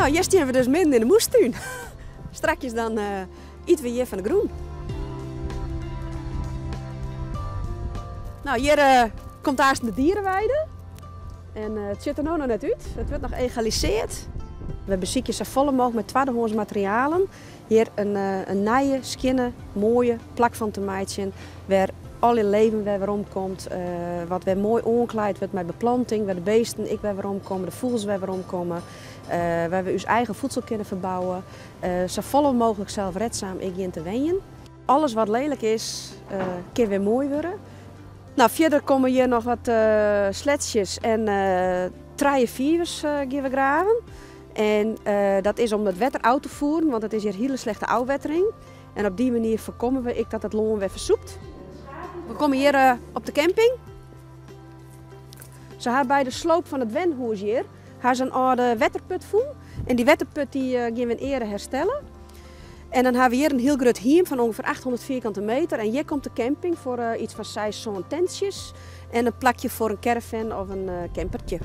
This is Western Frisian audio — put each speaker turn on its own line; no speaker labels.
No, hjir stean we dus midden yn de moestún. Strakjes dan ite we hjir fan de grûn. No, hjir komt aanst de dierenweide. En it sjocht der no noch net út. It wurdt noch egaliseard. We besykje safolle mooglik mei twaddehâns materialen hjir in nije, skjinne, moaie plak fan te meitsjen wêr alle leven wer werom komt, wat wer moai oanklaaid wurdt mei beplanting, wêr de beesten ek wer werom komme, de fûgels wer werom komme, wêr we ús eigen voedsel kinne ferbouwe, safolle mooglik zelfredzaam ek gean te wenjen. Alles wat lelik is, kin wer moai wurde. No, fierder komme hjir noch wat sletsjes en trije fivers gean we graven. En dat is om it wetter ôf te voeren, want it is hjir hiele slechte ôfwettering. En op dy manier foarkomme we ek dat it lân wer fersûpt. We komme hjir op de camping. Se ha by de sloop fan it wenhûs hjir ha se in âlde wetterput fûn. En dy wetterput dy gean we yn eare herstelle. En dan ha we hjir in hiel grut hiem fan ûngefear 800 vierkante meter. En hjir komt de camping foar iets fan seis, sân tentsjes. En in plakje foar in caravan of in campertje.